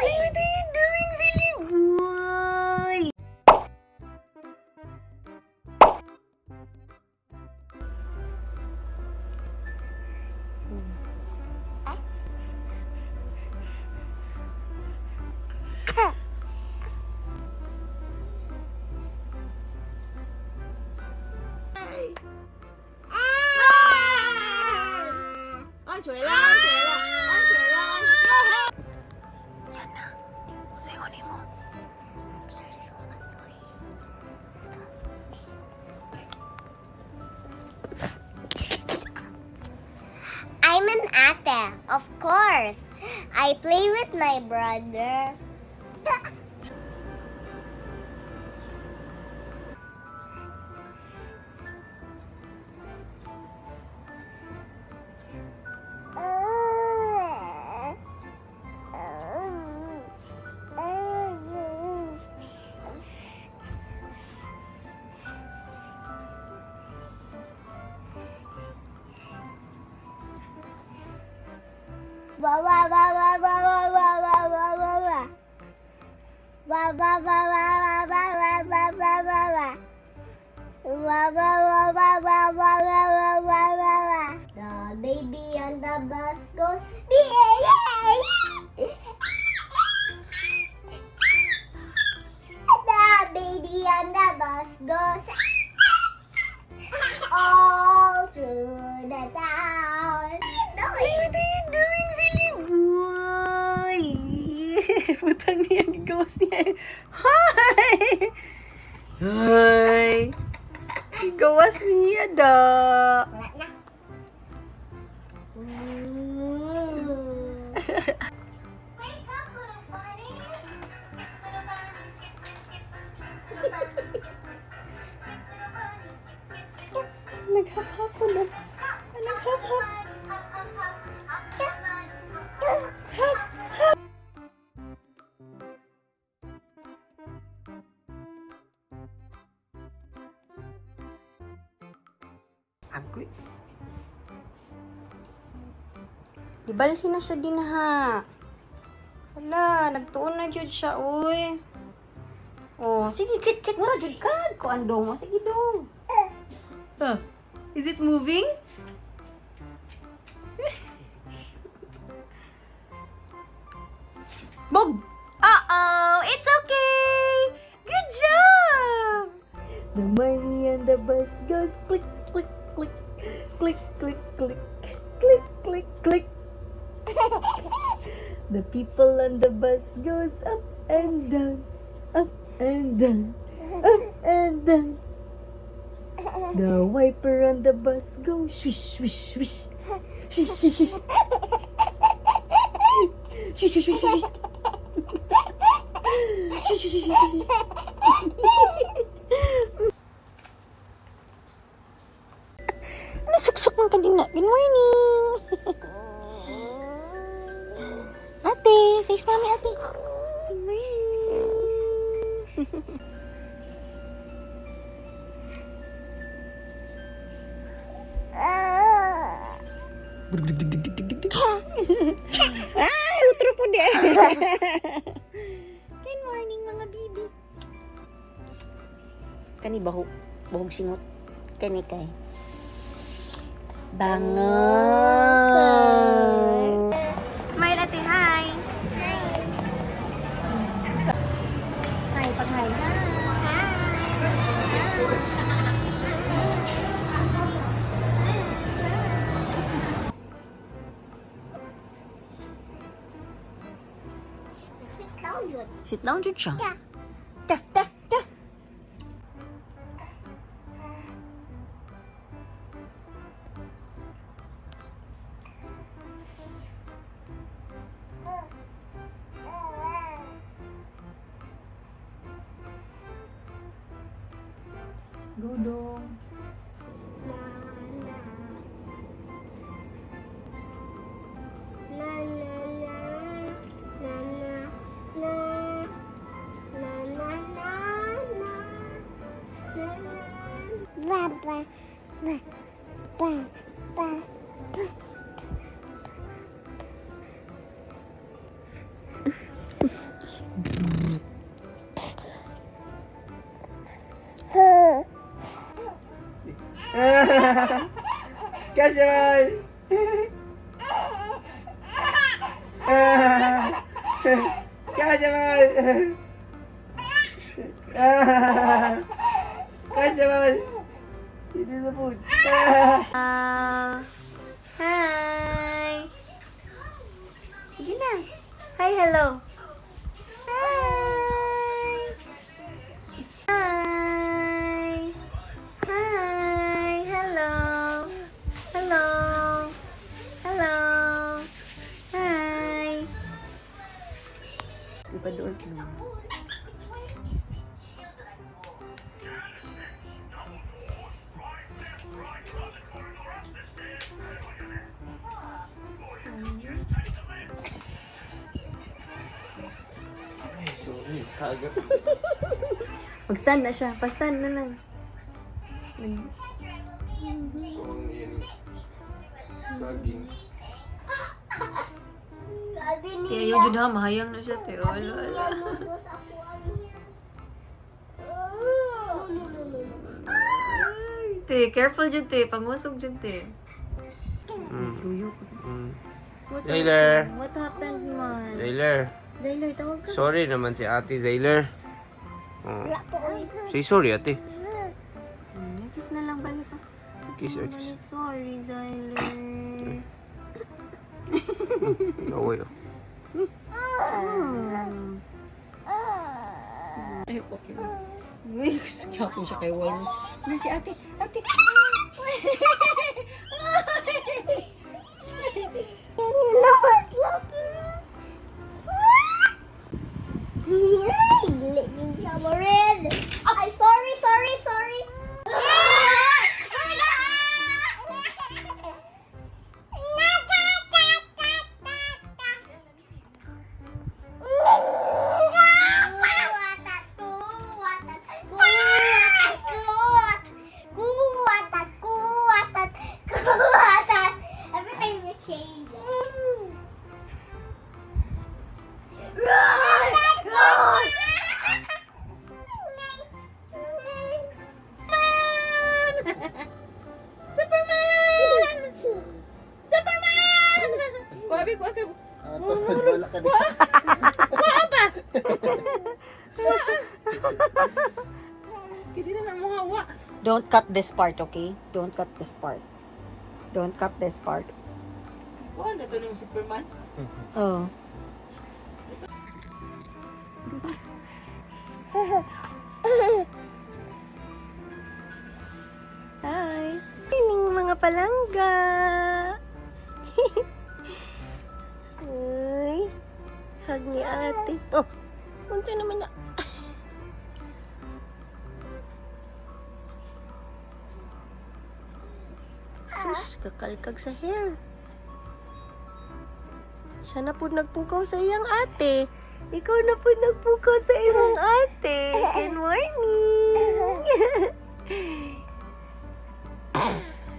What are you doing, silly boy? 安全啦，安全啦，安全啦！ Yan na. Unsay huni mo? Mommy, you're so annoying. Stop. I'm an ate, of course. I play with my brother. Wa wa wa wa wa wa wa wa wa wa wa. Wa wa wa wa wa wa wa wa wa wa wa. Wa wa wa wa wa wa wa wa wa wa wa. The baby on the bus goes B A A. The baby on the bus goes all through the town. What are you doing, silly boy? Putang niya, gigawas niya. Hi! Hi! Gigawas niya da. Wala na. Wake up, little bunnies. Skip, little bunnies, skip, skip, skip. Little bunnies, skip, skip, skip. Skip, little bunnies, skip, skip, skip. Naghap-hap ko na. Hop, Naghap-hap. little bunnies, hop, hop, hop. Hop, little bunnies, hop, hop, hop. Hap! Agoy. Gibalhin na siya din ha. Hala, nagtuon na jud siya, uy. Oh, sige, kit kit mura jud ka. Kuan dong, oh, sige dong. Huh. Is it moving? Bog! Uh-oh, it's okay! Good job! The money on the bus goes click, click, click, click, click, click, click, click, click. The people on the bus goes up and down, up and down, up and down. The wiper on the bus goes swish, swish, swish, swish, swish, swish. Swish, swish, swish, swish. Swish, swish, swish, swish. Nasuksok man ka din na. Good morning! Ate, face mommy, ate. Good morning! Ay, utro po di. Good morning, mga bibi. Kani bahog, bahog singot. Kani kay. Bango. Smile, ate, hi. Hi, pag hi. Hi. Sit down, yun. Sit down jud siya. Yeah. Ta, ta, ta. Go dong. Na na. Na na na. Na na na. Na na na na. Na na. Ba ba ba ba ba ba. Jamal! Ah! Ciao, Jamal! Ah! Ciao, Jamal! Dito na po. Ah! Ah, hi. Sige na. Hi, hello. Hi. Hi. Hi. Hello. Hello. Hello. Hi. Ipadool ko. Ay, sorry. Kagat. Mag-stand na siya. Pa-stand na lang. Kung yan. Saging. Sabi Kaya niya, yung jud ha, mahayang na siya, te. sabi Wala, niya, wala. noodles ako ang No, no, no, no, no. Ay, te, careful jud te. Pangusog jud te. Luyo ko. What Zayler. happened? What happened man? Zayler. Zayler, tawag ka. Sorry naman si Ate Zayler. Oh. Wala po ay. Say sorry, Ate. Kiss na lang balik ah. Kiss, na ah, lang kiss. balik. Sorry, Zayler. Laway, oh. Ay, okay. Uy, gusto niya po siya kay Walrus. Na si ate, ate. Ay, sorry, sorry, sorry. Everything will change. Run! Run! Superman! Superman! Wabi ko ka. Wala ka din. Kidi na mo hawa. Don't cut this part, okay? Don't cut this part. Don't cut this part. Kuha na to ng Superman. Oh. Hi. Morning mga palangga. Uy. Hug ni ate. Oh, unti naman na. Sus, kakalkag sa hair. Siya na po nagpukaw sa iyang ate. Ikaw na po nagpukaw sa imong ate. Good morning!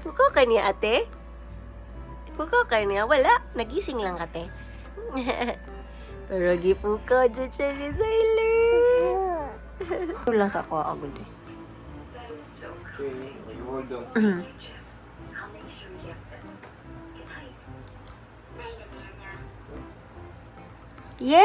Pukaw ka niya, ate? Pukaw ka niya? Wala. Nagising lang ate. Pero gipukaw dyan siya ni Zyler. Lang sa ako agad eh. Okay, you hold on. Yay!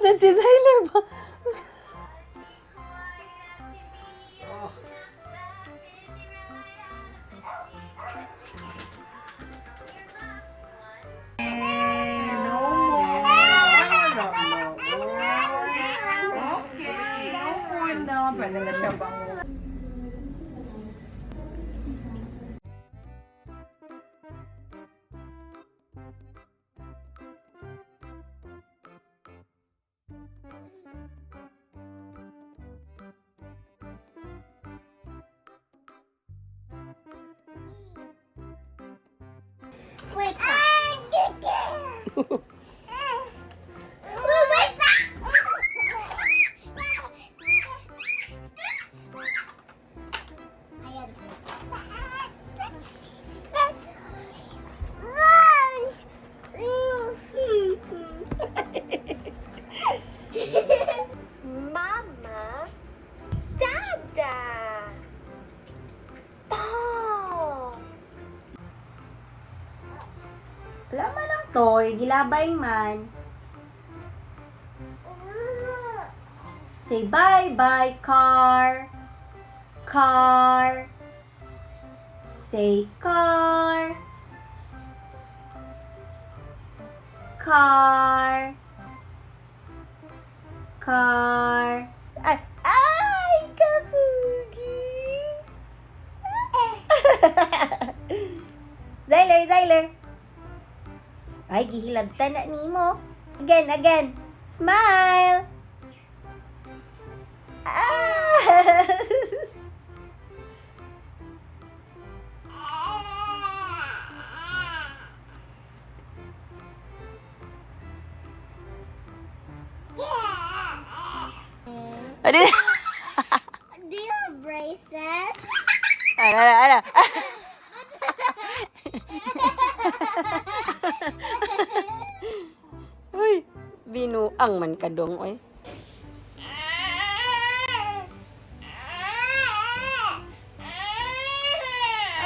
That's si Zyler ba? Okay, no more na. Pwede na siya bango. Wait up. Wait up. Wala man ang toy, gilabay man. Say bye-bye, car. Car. Say car. Car. Car. Ay, ay, kapugi. Zyler, Zyler. Ay, gihilagtan na nimo. Again, again. Smile. Ah! Ano? Do you have braces? Ano, ano, ano? Uy, binuang man ka dong, oy.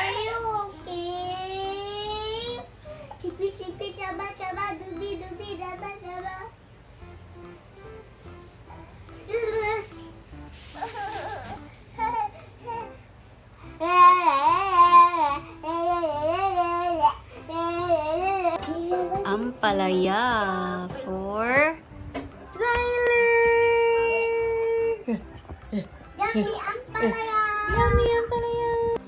Are you okay? Chippy chippy chaba chaba dubi dubi daba daba. Ampalaya for Zyler! Yummy ampalaya. Yummy ampalaya!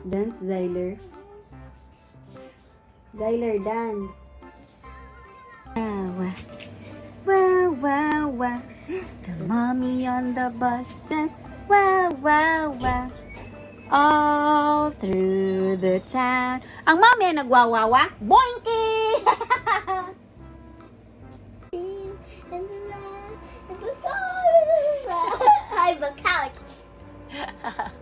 Dance, Zyler. Zyler, dance. Wow, wow, wow, wow. The mommy on the bus says, wow, wow, wow. All through the town. Ang mommy ay nagwawawa. Boinky! I'm a couch.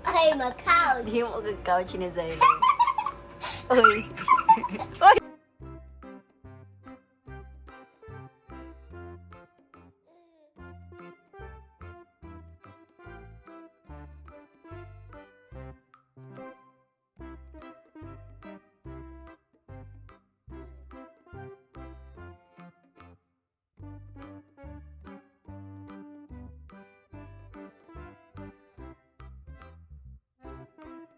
I'm a couch. Di mo couch ni Zyler. Uy. Uy!